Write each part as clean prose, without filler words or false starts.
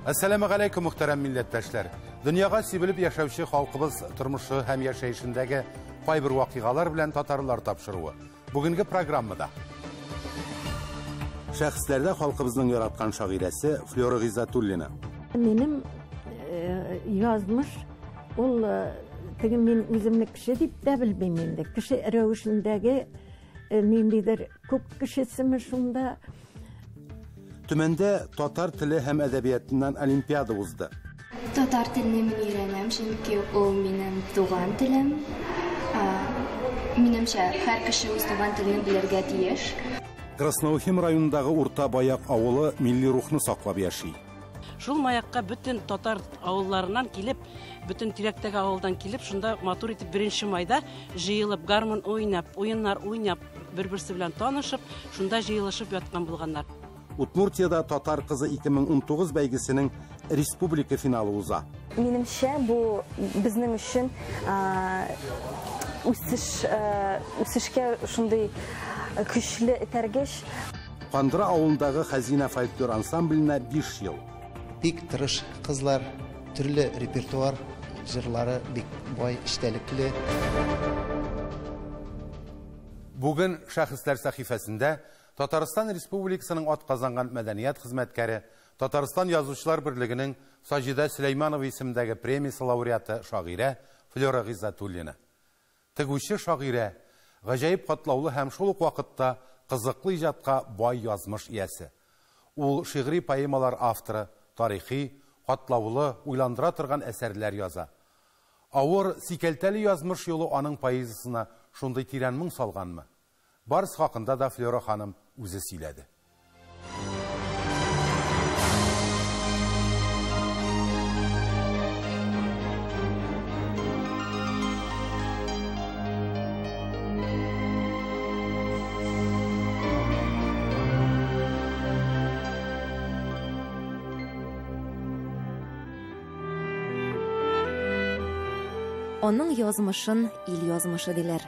Әссәламегаләйкүм, мөхтәрәм милләттәшләр. Дөньяга сибелеп яшәүче халкыбыз тормышы һәм яшәешендәге кайбер вакыйгалар белән татарлар тапшыруы. Бүгенге программада шәхесләрдә халкыбызның яраткан шагыйрәсе Флера Гыйззәтуллина. Минем язмыш ул теге мин үземне кеше дип тә белмим инде. Кеше рәвешендәге ниндидер күк кешесеме шунда. Төмәндә татар теле һәм әдәбиятыннан олимпиада узды. Татар телне мин өйрәнәм, чөнки ул минем туган телем. Минемчә, һәр кеше үз туган телен белергә тиеш. Красноуфим районындагы Урта Баяк авылы милли рухны саклап яши. Шул маякка бөтен татар авылларыннан килеп, бөтен тирәктәге авылдан килеп, шунда матур итеп 1 майда җыелып, гармун уйнап, уеннар уйнап, бер-берсе белән танышып, шунда җыелышып яткан булганнар. Удмуртиядә Татар кызы 2019 бәйгесенең республика финалы уза. Минемчә, бу безнең өчен үсешкә шундый көчле этәргеч. Кандра авылындагы Хәзинә фольклор ансамбленә 5 ел. Бик тырыш кызлар, төрле репертуар, җырлары бик бай, эчтәлекле. Бүген шәхесләр сәхифәсендә Татарстан Республикасының атказанган мәдәният хезмәткәре, Татарстан Язучылар берлегенең Саҗидә Сөләйманова исемендәге премиясе лауреаты шагыйрә Флера Гыйззәтуллина. Тегүче шагыйрә, гаҗәеп катлаулы һәм шул ук вакытта кызыклы иҗатка бай язмыш иясе. Ул шигъри поэмалар авторы, тарихи, катлаулы, уйландыра торган әсәрләр яза. Авыр, сикәлтәле язмыш юлы аның поэзиясенә шундый тирән моң салганмы? Барысы хакында да Флера ханым үзе сөйләде. Аның язмышын ил язмышы диләр.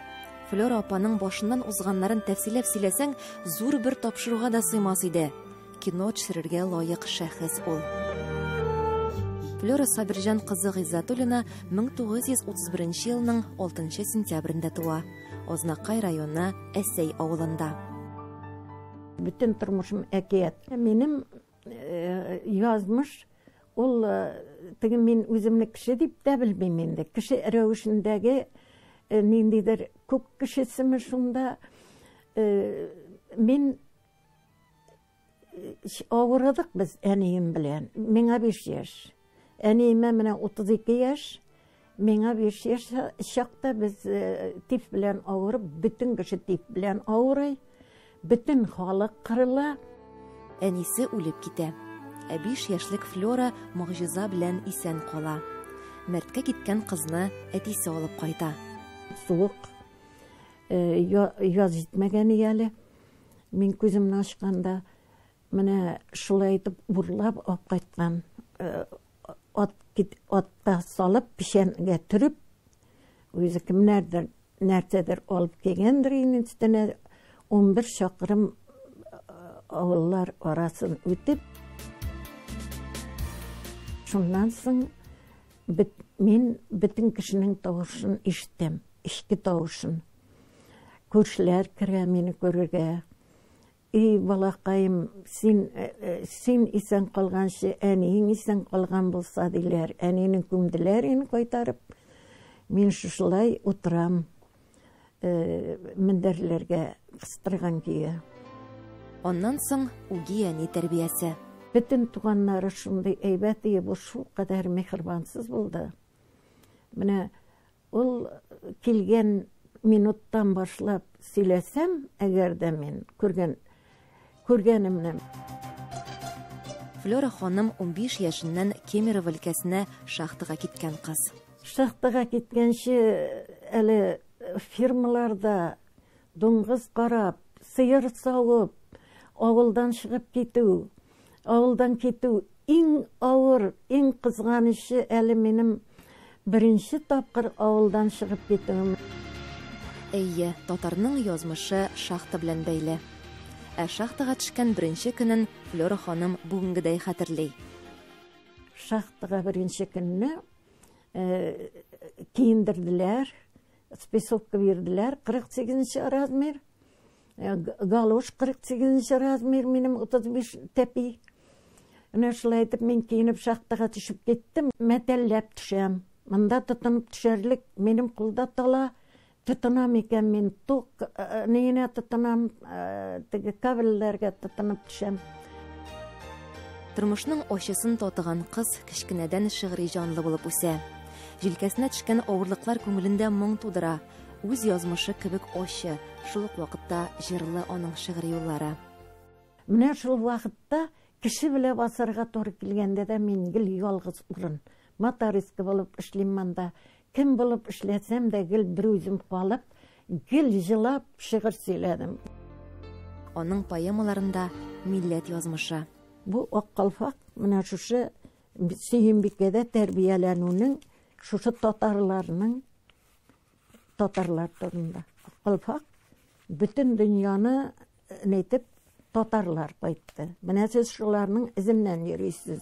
Флера апаның башыннан узганнарын тәфсилләп сөйләсәң, зур бер тапшыруга да сыймас иде. Кино төшерергә лаек шәхес ул. Флера Сабирҗан кызы Гыйззәтуллина 1931 елның 6 сентябрендә туа. Азнакай районы Әсәй авылында. Бөтен тормышым әкият. Минем язмыш ул теге мин үземне кеше дип тә белмим инде. Кеше рәвешендәге ниндидер күк кешесеме шунда. Мин авырыдык без әнием белән. Миңа 5 яшь. Әниемә менә 32 яшь. Миңа 5 яшь чакта без тиф белән авырып, бөтен кеше тиф белән авырый, бөтен халык кырыла. Әнисе үлеп китә. Ә 5 яшьлек Флера могҗиза белән исән кала. Мәрткә киткән кызны әтисе алып кайта. Суык, яз җитмәгән әле. Мин күземне ачканда менә шулай итеп бурлап алып кайткан. Атта салып, печәнгә төреп, үзе кемнәрдер, нәрсәдер алып килгәндер инде өстенә 11 чакрым авыллар арасын үтеп. Шуннан соң мин бөтен кешенең тавышын ишеттем, эчке тавышын. Күршеләр керә мине күрергә. Эй, балакаем, син исән калганчы, әниең исән калган булса диләр. Әнине күмделәр инде кайтарып. Мин шушылай утырам, мендәрләргә кыстырган көе. Аннан соң үги әни тәрбиясе. Бөтен туганнары шундый әйбәт иде, бу шулкадәр миһербансыз булды. Менә ул килгән минуттан башлап сөйләсәм, әгәр дә мин күргәнемне. Флера ханым 15 яшеннән Кемерово өлкәсенә шахтага киткән кыз. Шахтага киткәнче әле фирмаларда дуңгыз карап, сыер савып, авылдан чыгып китү, авылдан китү иң авыр, иң кызганычы әле минем беренче тапкыр авылдан чыгып китүем. Әйе, татарның язмышы шахта белән бәйле. Ә шахтага төшкән беренче көнен Флера ханым бүгенгедәй хәтерли. Шахтага беренче көнне киендерделәр, спецовка бирделәр, 48 размер. Галош 48 размер, минем 35 тәпи. Менә шулай итеп мин киенеп шахтага төшеп киттем. Мәтәлләп төшәм. Монда тотынып төшәрлек минем кулда тала. Тотынам икән мин ток ниенә тотынам, теге кабельләргә тотынып төшәм. Тормышның ачысын татыган кыз кечкенәдән шигъри җанлы булып үсә. Җилкәсенә төшкән авырлыклар күңелендә моң тудыра. Үз язмышы кебек ачы, шул ук вакытта җырлы аның шигъри юллары. Менә шул вакытта кеше белән басарга туры килгәндә дә мин гел ялгыз урын. Мотористка булып эшлим монда. Кем булып эшләсәм дә гел бер үзем калып, гел җылап шигырь сөйләдем. Аның поэмаларында милләт язмышы. Бу Ак калфак менә шушы Сөембикәдә тәрбияләнүнең шушы татарларның татарлар турында. Ак калфак бөтен дөньяны әйтеп татарлар кайтты. Менә сез шуларның эзеннән йөрисез.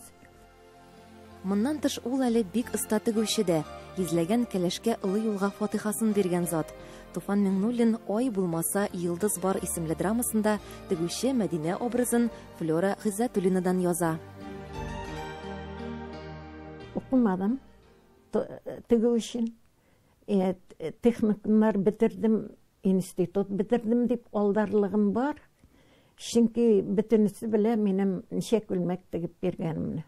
Моннан тыш ул әле бик оста тегүче дә, йөзләгән кәләшкә олы юлга фатихасын биргән зат. Туфан Миңнуллин «Ай булмаса, йолдыз бар» исемле драмасында тегүче Мәдинә образын Флера Гыйззәтуллинадан яза. Укымадым тегү өчен. Техникумнар бетердем, институт бетердем дип алдарлыгым бар. Чөнки бөтенесе белә минем ничә күлмәк тегеп биргәнемне.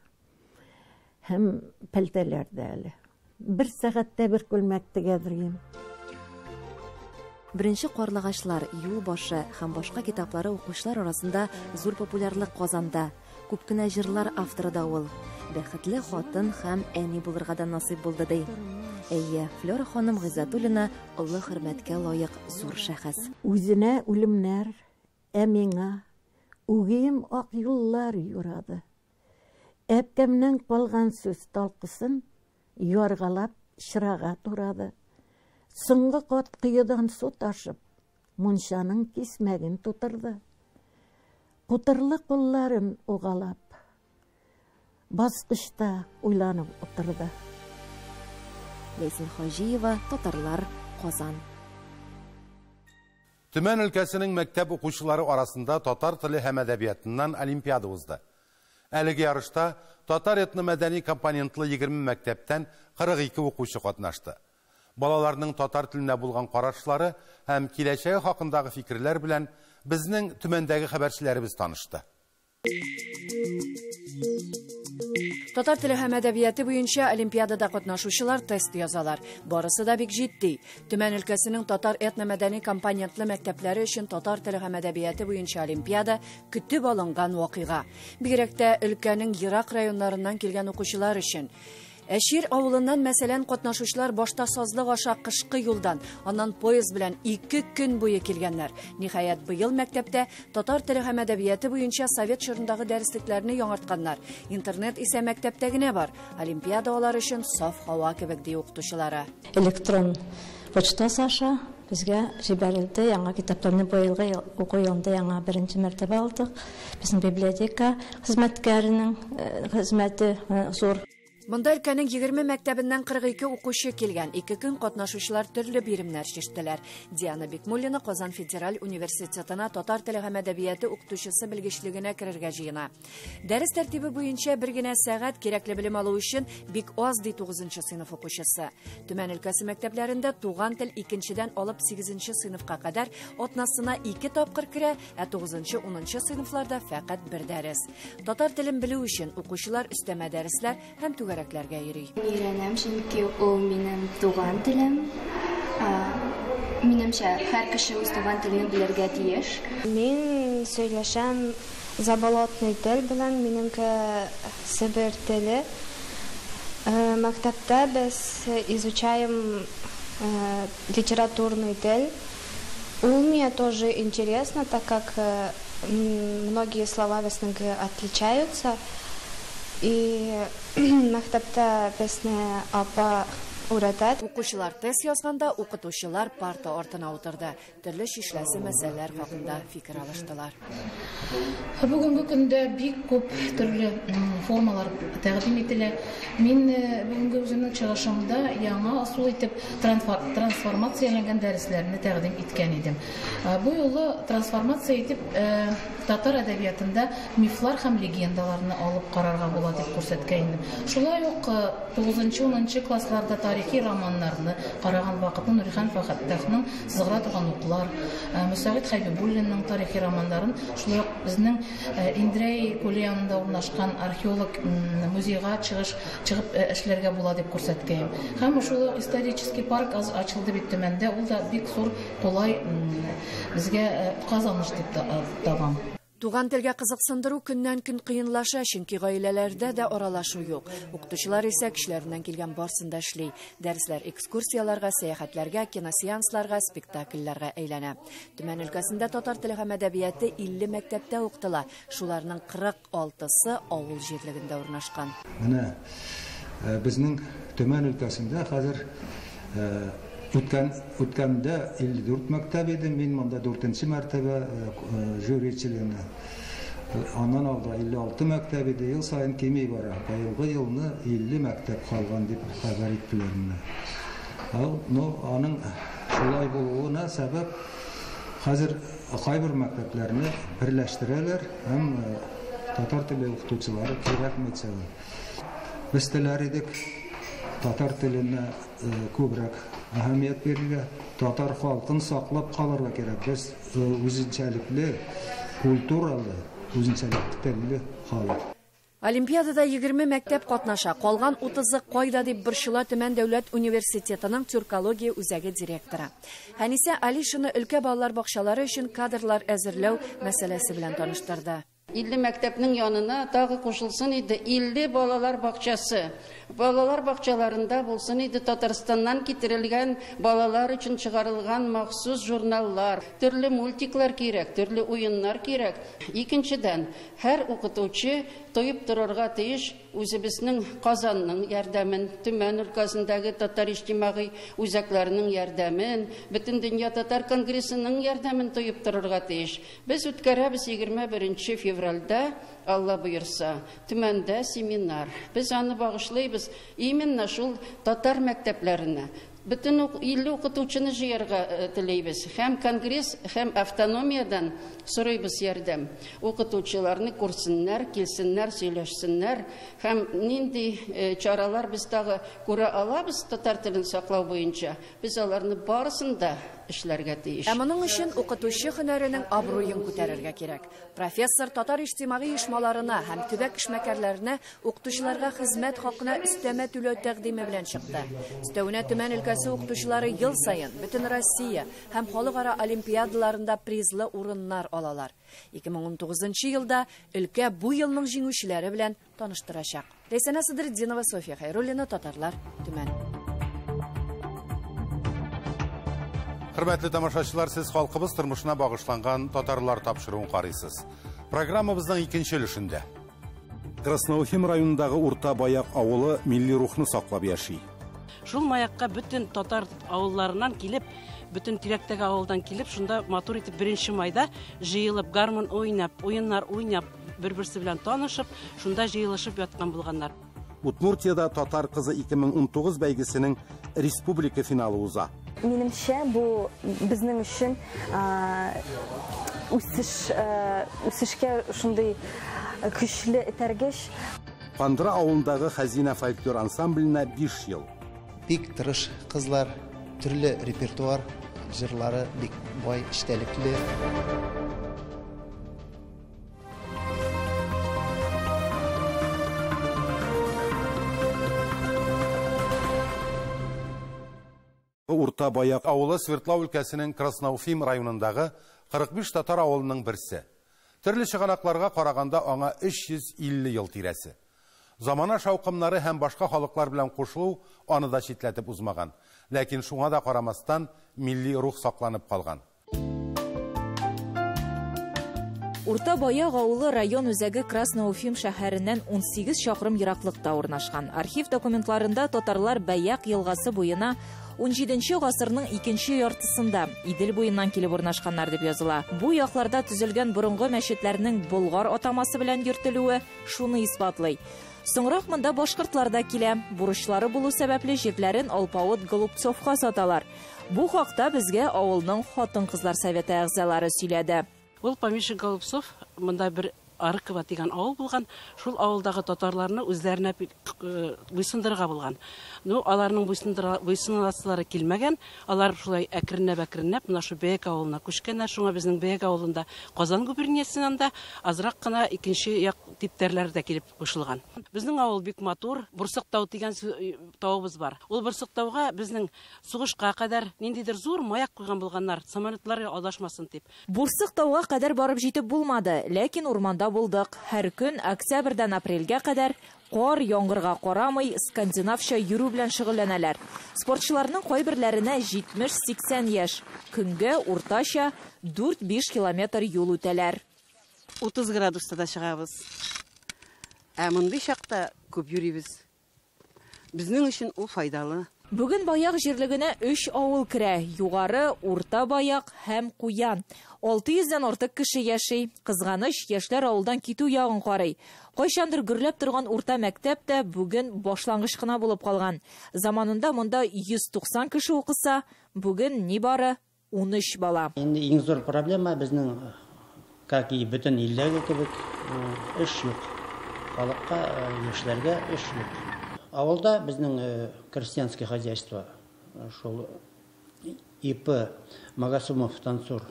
Һәм пәлтәләр дә әле. Бер сәгатьтә бер күлмәк тегәдер идем. Беренче карлыгачлар, юл башы һәм башка китаплары укучылар арасында зур популярлык казанды. Күп кенә җырлар авторы да ул. Бәхетле хатын һәм әни булырга да насыйп булды ди. Әйе, Флера ханым Гыйззәтуллина олы хөрмәткә лаек зур шәхес. Үзенә үлемнәр, ә миңа үгием ак юллар юрады. Әпкәмнән калган сүз талкысын яргалап чырага турады. Соңгы кат коедан су ташып, мунчаның кисмәген тутырды. Кутырлы кулларын угалап, баскычта уйланып утырды. Ләйсән Хаҗиева, Татарлар, Казан. Төмән өлкәсенең мәктәп укучылары арасында татар теле һәм әдәбиятыннан олимпиада узды. Әлеге ярышта татар этномәдәни компонентлы 20 мәктәптән 42 укучы катнашты. Балаларның татар теленә булган карашлары һәм киләчәге хакындагы фикерләр белән безнең Төмәндәге хәбәрчеләребез танышты. Татар теле һәм әдәбияты буенча олимпиадада катнашучылар тест язалар. Барысы да бик җитди. Төмән өлкәсенең татар этномәдәни компонентлы мәктәпләре өчен татар теле һәм әдәбияты буенча олимпиада көтеп алынган вакыйга. Бигрәк тә өлкәнең ерак районнарыннан килгән укучылар өчен. Әшир авылыннан, мәсәлән, катнашучылар башта сазлык аша кышкы юлдан, аннан поезд белән 2 көн буе килгәннәр. Ниһаять, быел мәктәптә татар теле һәм әдәбияты буенча совет чорындагы дәреслекләрне яңартканнар. Интернет исә мәктәптә генә бар. Олимпиада алар өчен саф һава кебек, ди укытучылары. Электрон почтасы аша безгә җибәрелде. Яңа китапларны быелгы уку елында яңа беренче мәртәбә алдык. Безнең библиотека хезмәткәренең хезмәте зур. Монда өлкәнең 20 мәктәбеннән 42 укучы килгән. 2 көн катнашучылар төрле биремнәр чиштеләр. Диана Бикмуллина Казан федераль университетына татар теле һәм әдәбияты укытучысы белгечлегенә керергә җыена. Дәрес тәртибе буенча бер генә сәгать кирәкле белем алу өчен бик аз, ди 9 сыйныф укучысы. Төмән өлкәсе мәктәпләрендә туган тел 2-дән алып 8 сыйныфка кадәр атнасына 2 тапкыр керә, ә 9-10 сыйныфларда фәкать бер дәрес. Татар телен белү өчен укучылар өстәмә дәресләр һәм түгәрәкләргә йөри. Өйрәнәм, чөнки ул минем туган телем. Минемчә, һәр кеше үз туган телен белергә тиеш. Мин сөйләшәм заболотный тел белән, минемке Себер теле. Мәктәптә без изучаем литературный тел. Ул мне тоже интересно, так как многие слова безнең отличаются. И мәктәптә безне апа Өйрәтә. Укучылар тест язганда, укытучылар парта артына утырды. Төрле чишеләсе мәсьәләләр хакында фикер алыштылар. Бүгенге көндә бик күп төрле формалар тәкъдим ителә. Мин бүгенге үземнең чыгышымда яңа ысул итеп трансформацияләнгән дәресләрне тәкъдим иткән идем. Бу юлы трансформация итеп татар әдәбиятында мифлар һәм легендаларны алып карарга була дип күрсәткән идем. Шулай ук 9-10 классларда тарихи романнарны караган вакытта Нурихан Фәттахның Сызгыра торган уклар, Мөсәгыйть Хәбибуллинның тарихи романнарын, шулай ук безнең Индрәй күле янында урнашкан археолог музейга чыгып эшләргә була дип күрсәткән. Һәм шул ук исторический парк ачылды бит Төмәндә, ул да бик зур кулай безгә казаныш дип табам. Туган телгә кызыксындыру көннән-көн кыенлаша, чөнки гаиләләрдә дә аралашу юк. Укытучылар исә көчләреннән килгән барсын да эшли. Дәресләр экскурсияләргә, сәяхәтләргә, киносеансларга, спектакльләргә әйләнә. Төмән өлкәсендә татар теле һәм әдәбияты 50 мәктәптә укытыла. Шуларның 46-сы авыл җирлегендә урнашкан. Менә безнең Төмән өлкәсендә хәзер үткәндә 54 мәктәп иде, мин монда 4-нче мәртәбә жюри члены. Аннан алда 56 мәктәп иде, ел саен кими бара. Быелгы елны 50 мәктәп калган дип хәбәр иттеләр менә. Ну, аның шулай булуына сәбәп хәзер кайбер мәктәпләрне берләштерәләр һәм татар теле укытучылары кирәкми дисәләр. Без теләр идек татар теленә күбрәк әһәмият бирергә, татар халкын саклап калырга кирәк. Без үзенчәлекле, культуралы, үзенчәлекле телле халык. Олимпиадада 20 мәктәп катнаша, калган 30-ы кайда дип борчыла Төмән дәүләт университетының тюркология үзәге директоры. Хәнисә Алишина өлкә балалар бакчалары өчен кадрлар әзерләү мәсьәләсе белән таныштырды. 50 мәктәпнең янына тагы кушылсын иде 50 балалар бакчасы. Балалар бакчаларында булсын иде Татарстаннан китерелгән балалар өчен чыгарылган махсус журналлар, төрле мультиклар кирәк, төрле уеннар кирәк. Икенчедән, һәр укытучы тоеп торырга тиеш үзебезнең Казанның ярдәмен, Төмән өлкәсендәге татар иҗтимагый үзәкләренең ярдәмен, Бөтендөнья татар конгрессының ярдәмен тоеп торырга тиеш. Без үткәрәбез 21 февральдә, Алла боерса, Төмәндә семинар. Без аны багышлыйбыз именно шул татар мәктәпләренә. Бөтен 50 укытучыны җыярга теләйбез. Һәм конгресс, һәм автономиядан сорыйбыз ярдәм. Укытучыларны күрсеннәр, килсеннәр, сөйләшсеннәр. Һәм нинди чаралар без тагы күрә алабыз татар телен саклау буенча, без аларны барысын да эшләргә тиеш. Ә моның өчен укытучы һөнәренең абруен күтәрергә кирәк. Профессор татар иҗтимагый оешмаларына һәм төбәк эшмәкәрләренә укытучыларга хезмәт хакына өстәмә түләү тәкъдиме белән чыкты. Өстәвенә Төмән өлкәсе укытучылары ел саен бөтен Россия һәм халыкара олимпиадаларында призлы урыннар алалар. 2019 елда өлкә бу елның җиңүчеләре белән таныштырачак. Ләйсәнә Садретдинова, София Хайруллина, Татарлар, Төмән. Хөрмәтле тамашачылар, сез халкыбыз тормышына багышланган татарлар тапшыруын карыйсыз. Программабызның икенче өлешендә Красноуфим районындагы Урта Баяк авылы милли рухны саклап яши. Шул маякка бөтен татар авылларыннан килеп, бөтен тирәктәге авылдан килеп, шунда матур итеп 1 майда җыелып, гармун уйнап, уеннар уйнап, бер-берсе белән танышып, шунда җыелышып яткан булганнар. Удмуртиядә татар кызы 2019 бәйгесенең республика финалы уза. Минемчә, бу безнең өчен үсешкә шундый көчле этәргеч. Кандра авылындагы Хәзинә фольклор ансамбленә 5 ел. Бик тырыш кызлар, төрле репертуар, җырлары бик бай, эчтәлекле. Урта Баяк авылы Свердлау өлкәсенең Красноуфим районындагы 45 татар авылының берсе. Төрле чыганакларга караганда аңа 350 ел тирәсе. Замана шаукымнары һәм башка халыклар белән кушылу аны да читләтеп узмаган. Ләкин шуңа да карамастан милли рух сакланып калган. Урта Баяк авылы район үзәге Красноуфим шәһәреннән 18 чакрым ераклыкта урнашкан. Архив документларында татарлар Бәяк елгасы буена 17 гасырның икенче яртысында Идел буеннан килеп урнашканнар дип языла. Бу якларда төзелгән борынгы мәчетләрнең Болгар атамасы белән йөртелүе шуны исбатлый. Соңрак монда башкортлар да килә. Бурычлары булу сәбәпле җирләрен алпавыт Голубцовка саталар. Бу хакта безгә авылның хатын-кызлар советы әгъзалары сөйләде. Ул помещик Голубцов монда бер Арыкова дигән авыл булган, шул авылдагы татарларны үзләренә буйсындырырга булган. Ну, аларның буйсыналасылары килмәгән, алар шулай әкренләп-әкренләп менә шу Бәяк авылына күчкәннәр. Шуңа безнең Бәяк авылында Казан губерниясеннән дә азрак кына икенче як типтәрләр дә килеп кушылган. Безнең авыл бик матур, Бурсык тау дигән тавыбыз бар. Ул Бурсык тауга безнең сугышка кадәр ниндидер зур маяк куйган булганнар, самолетлар адашмасын дип. Бурсык тауга кадәр барып җитеп булмады, ләкин урманда булдык. Һәр көн октябрьдән апрельгә кадәр кар, яңгырга карамый, скандинавча йөрү белән шөгыльләнәләр. Спортчыларның кайберләренә 70-80 яшь. Көнгә уртача 4-5 километр юл үтәләр. 30 градуста да чыгабыз. Ә мондый чакта күп йөрибез. Безнең өчен ул файдалы. Бүген Баяк җирлегенә 3 авыл керә. Югары, Урта Баяк һәм Куян. 600-дән артык кеше яши. Кызганыч, яшьләр авылдан китү ягын карый. Кайчандыр гөрләп торган урта мәктәп тә бүген башлангыч кына булып калган. Заманында монда 190 кеше укыса, бүген нибары 13 бала. Инде иң зур проблема безнең, как и бөтен илдәге кебек, эш юк. Халыкка, яшьләргә эш юк. Авылда безнең крестьянский хозяйство, шул ИП Магасумов Тансур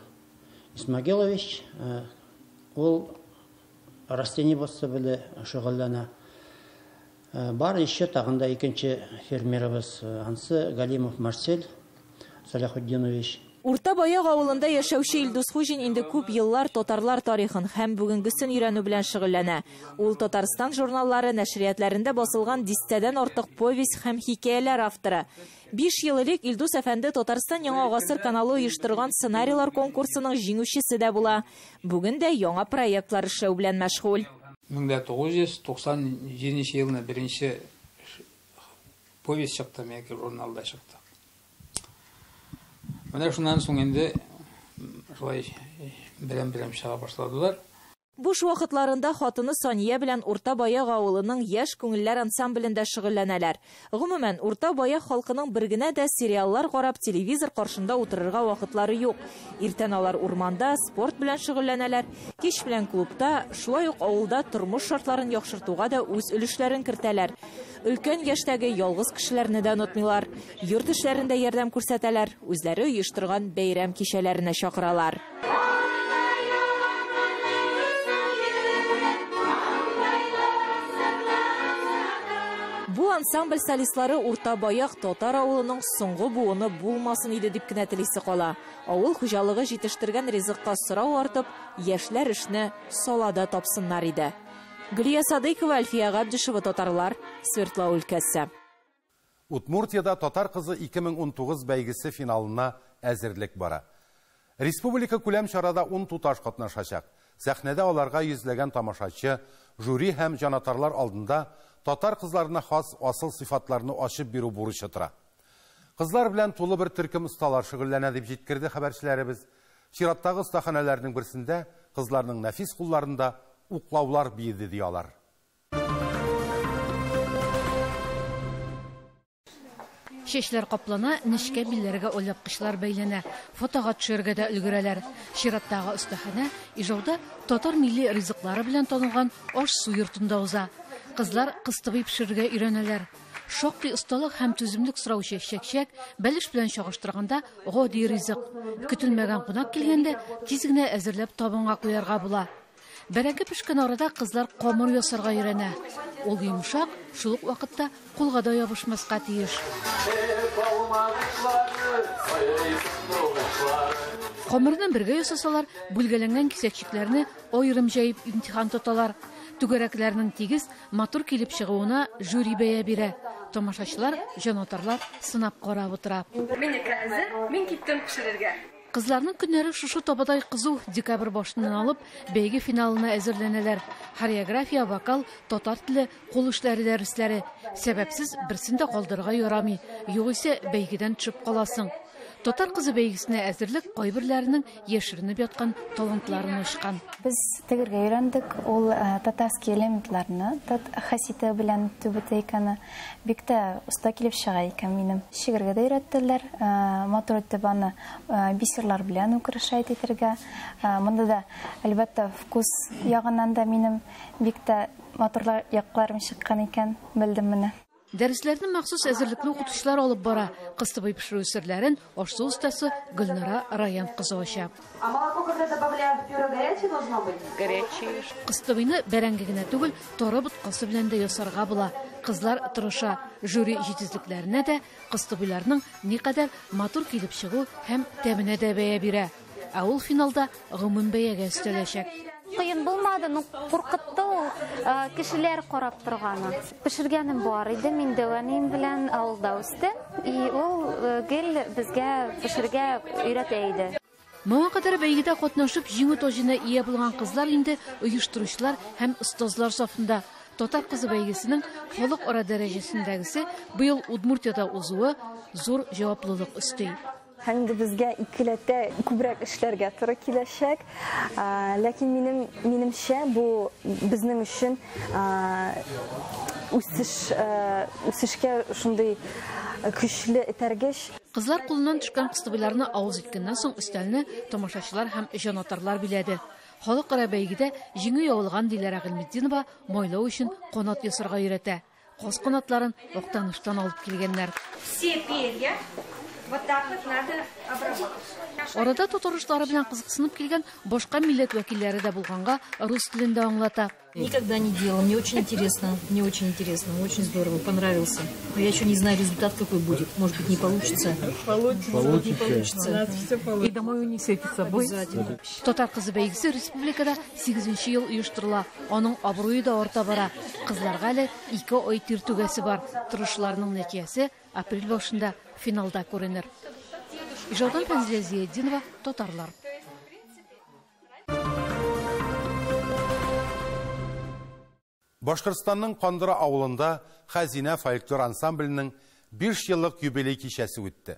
Исмагилович, ул растениеводство белән шөгыльләнә. Бар еще тагын да икенче фермерыбыз, ансы Галимов Марсель Саляхутдинович. Урта Баяк авылында яшәүче Илдус Хуҗин инде күп еллар татарлар тарихын һәм бүгенгесен өйрәнү белән шөгыльләнә. Ул Татарстан журналлары нәшриятләрендә басылган дистәдән артык повесть һәм хикәяләр авторы. 5 ел элек Илдус әфәнде Татарстан Яңа гасыр каналы оештырган сценарийлар конкурсының җиңүчесе дә була. Бүген дә яңа проектлар эшләү белән мәшгуль. 1997 елны беренче повесть чыкты, минеке журналда чыкты. Менә шуннан соң инде шулай берәм-берәм чыга башладылар. Буш вакытларында хатыны Сания белән Урта Баяк авылының яшь күңелләр ансамблендә шөгыльләнәләр. Гомумән, Урта Баяк халкының бер генә дә сериаллар карап телевизор каршында утырырга вакытлары юк. Иртән алар урманда спорт белән шөгыльләнәләр, кич белән клубта, шулай ук авылда тормыш шартларын яхшыртуга да үз өлешләрен кертәләр. Өлкән яшьтәге ялгыз кешеләрне дә онытмыйлар. Йорт эшләрендә ярдәм күрсәтәләр, үзләре оештырган бәйрәм кичәләренә чакыралар. Бу ансамбль солистлары Урта Баяк татар авылының соңгы буыны булмасын иде дип кенә телисе кала. Авыл хуҗалыгы җитештергән ризыкка сорау артып, яшьләр эшне салада тапсыннар иде. Гөлия Садыйкова, Әлфия Габдишева, Татарлар, Свердлау өлкәсе. Удмуртиядә татар кызы 2019 бәйгесе финалына әзерлек бара. Республика күләм чарада 10 туташ катнашачак. Сәхнәдә аларга йөзләгән тамашачы, жюри һәм җанатарлар алдында татар кызларына хас асыл сыйфатларны ачып бирү бурычы тора. Кызлар белән тулы бер төркем осталар шөгыльләнә дип җиткерде хәбәрчеләребез. Чираттагы остаханәләрнең берсендә кызларның нәфис кулларында уклаулар биеде ди алар. Чәчләр каплана, нечкә билләргә алъяпкычлар бәйләнә, фотога төшәргә дә өлгерәләр. Чираттагы остаханә Ижауда татар милли ризыклары белән танылган аш-су йортында уза. Кызлар кыстыбый пешерергә өйрәнәләр. Шактый осталык һәм түземлек сораучы чәкчәк, бәлеш белән чагыштырганда гади ризык. Көтелмәгән кунак килгәндә тиз генә әзерләп табынга куярга була. Бәрәңге пешкән арада кызлар камыр ясарга өйрәнә. Ул йомшак, шул ук вакытта кулга да ябышмаска тиеш. Камырны бергә ясасалар, бүлгәләнгән кисәкчекләрне аерым җәеп имтихан тоталар. Түгәрәкләрнең тигез, матур килеп чыгуына жюри бәя бирә. Тамашачылар, җанатарлар сынап карап утыра. Минеке әзер, мин киттем пешерергә. Кызларның көннәре шушы табадай кызу. Декабрь башыннан алып бәйге финалына әзерләнәләр. Хореография, вокал, татар теле, кул эшләре дәресләре. Сәбәпсез берсен дә калдырырга ярамый. Югыйсә бәйгедән төшеп каласың. Татар кызы бәйгесенә әзерлек кайберләренең яшеренеп яткан талантларын ачкан. Без тегергә өйрәндек. Ул татарский элементларны хасита белән түбәтәйканы бик тә оста килеп чыга икән минем. Чигергә дә өйрәттеләр. Матур итеп аны бисерлар белән украшать итәргә. Монда да, әлбәттә, вкус ягыннан да минем бик тә матурлар якларым чыккан икән, белдем менә. Дәресләрне махсус әзерлекле укытучылар алып бара. Кыстыбый пешерү серләрен аш-су остасы Гөлнара Раян кызы ача. А молоко, когда добавляют в пюре, горячее должно быть? Горячее. Кыстыбыйны бәрәңге генә түгел, тары боткасы белән дә ясарга була. Кызлар тырыша. Жюри җитезлекләренә дә, кыстыбыйларның никадәр матур килеп чыгу һәм тәменә дә бәя бирә. Ә ул финалда гомум бәягә өстәләчәк. Кыен булмады, но куркытты ул кешеләр карап торганы. Пешергәнем бар иде, мин дәү әнием белән авылда үстем. И ул гел безгә пешергә өйрәтә иде. Моңа кадәр бәйгедә катнашып җиңү таҗына ия булган кызлар инде оештыручылар һәм остазлар сафында. Татар кызы бәйгесенең халыкара дәрәҗәсендәгесе быел Удмуртиядә узуы зур җаваплылык өсти. Һәм инде безгә икеләтә күбрәк эшләргә туры киләчәк. Ләкин минемчә, бу безнең өчен үсешкә шундый көчле этәргеч. Кызлар кулыннан төшкән кыстыбыйларны авыз иткәннән соң өстәлне тамашачылар һәм җанатарлар биләде. Халыкара бәйгедә җиңү яулаган Диләрә Гыйльметдинова майлау өчен канат ясарга өйрәтә. Каз канатларын Актаныштан алып килгәннәр. Все перья вот так вот надо обработать. Арада татар ашлары белән кызыксынып килгән башка милләт вәкилләре дә булганга рус телендә аңлата. Никогда не делала. Мне очень интересно. Мне очень интересно. Очень здорово. Понравился. Но я еще не знаю результат какой будет. Может быть, не получится. Получится. Может, не получится. У нас все получится. И домой унесете с собой. Обязательно. Татар кызы бәйгесе республикада 8 ел оештырыла. Аның абруе да арта бара. Кызларга әле 2 ай тир түгәсе бар. Тырышларның нәтиҗәсе апрель башында финалда күренер. Ижаудан Фәнзилә Зиятдинова, Татарлар. Башкортстанның Кандыра авылында Хәзинә фольклор ансамбленең 5 еллык юбилей кичәсе үтте.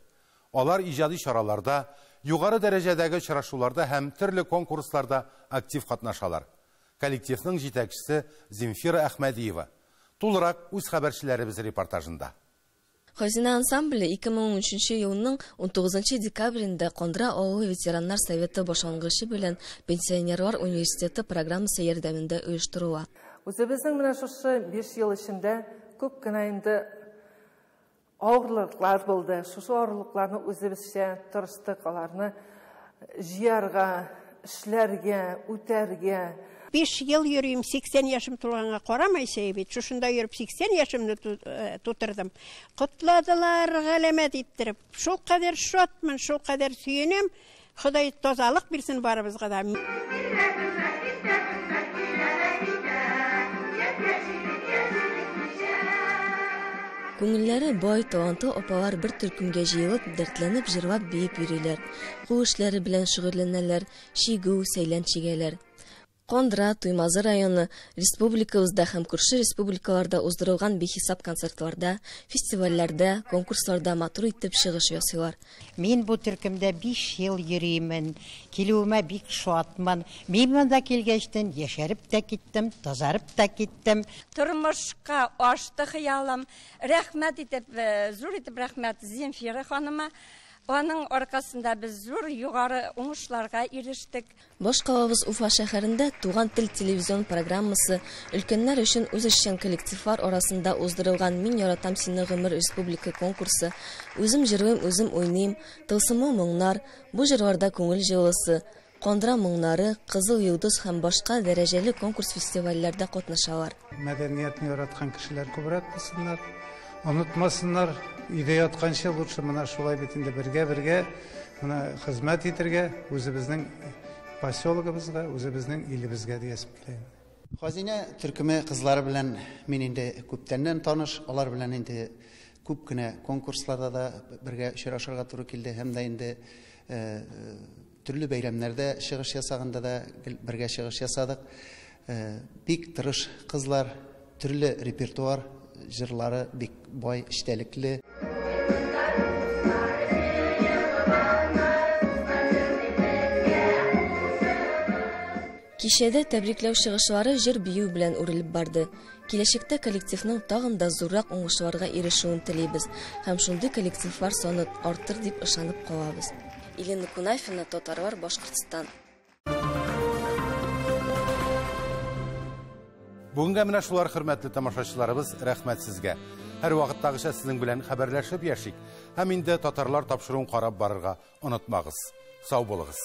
Алар иҗади чараларда, югары дәрәҗәдәге очрашуларда һәм төрле конкурсларда актив катнашалар. Коллективның җитәкчесе Земфира Әхмәдиева. Тулырак үз хәбәрчеләребез репортажында. Хәзинә ансамбле 2013 елның 19 декабрендә Кандыра авылы ветераннар советы башлангычы белән пенсионерлар университеты программасы ярдәмендә оештырыла. Үзебезнең менә шушы 5 ел эчендә күп кенә инде авырлыклар булды. Шушы авырлыкларны үзебезчә тырыштык, аларны җыярга, эшләргә, үтәргә. 5 ел йөрим, 80 яшем тулганга карамайса бит, шушында йөреп 80 яшемне тутырдым. Котладылар галәмәт иттереп. Шул кадәр шатмын, шул кадәр сөенәм. Ходай тазалык бирсен барыбызга да. Күңелләре бай, талантлы апалар бер төркемгә җыелып, дәртләнеп җырлап биеп йөриләр. Кул эшләре белән шөгыльләнәләр, чигү, сәйлән чигәләр. Кандыра, Туймазы районы, республикабызда һәм күрше республикаларда уздырылган бихисап концертларда, фестивальләрдә, конкурсларда матур итеп чыгыш ясыйлар. Мин бу төркемдә 5 ел йөримен, килүемә бик шатмын. Мин монда килгәчтән яшәреп тә киттем, тазарып та киттем. Тормышка ашты хыялым. Рәхмәт итеп, зур итеп рәхмәт Земфира ханыма. Аның аркасында без зур югары уңышларга ирештек. Баш калабыз Уфа шәһәрендә Туган тел телевизион программасы өлкәннәр өчен үзешчән коллективлар арасында уздырылган Мин яратам сине гомер республика конкурсы, Үзем җырлыйм, үзем уйныйм, Тылсымлы моңнар, бу җырларда күңел җылысы, Кандыра моңнары, Кызыл йолдыз һәм башка дәрәҗәле конкурс фестивальләрдә катнашалар. Мәдәниятне яраткан кешеләр күбрәк булсыннар, онытмасыннар. Өйдә ятканчы лучше менә шулай бит инде бергә-бергә менә хезмәт итәргә, үзебезнең поселогыбызга, үзебезнең илебезгә диясем килә. Хәзинә төркеме кызлары белән мин инде күптәннән таныш, алар белән инде күп кенә конкурсларда да бергә очрашырга туры килде һәм дә инде Төрле бәйрәмнәрдә чыгыш ясаганда да бергә чыгыш ясадык. Бик тырыш кызлар, төрле репертуар, җырлары бик бай, эчтәлекле. Кичәдә тәбрикләү чыгышлары җыр-бию белән үрелеп барды. Киләчәктә коллективның тагын да зуррак уңышларга ирешүен телибез һәм шундый коллективлар саны артыр дип ышанып калабыз. Елена Кунафина, Татарлар, Башкортстан. Бүгенгә менә шулар, хөрмәтле тамашачыларыбыз, рәхмәт сезгә. Һәр вакыттагыча сезнең белән хәбәрләшеп яшик. Һәм инде татарлар тапшыруын карап барырга онытмагыз. Сау булыгыз.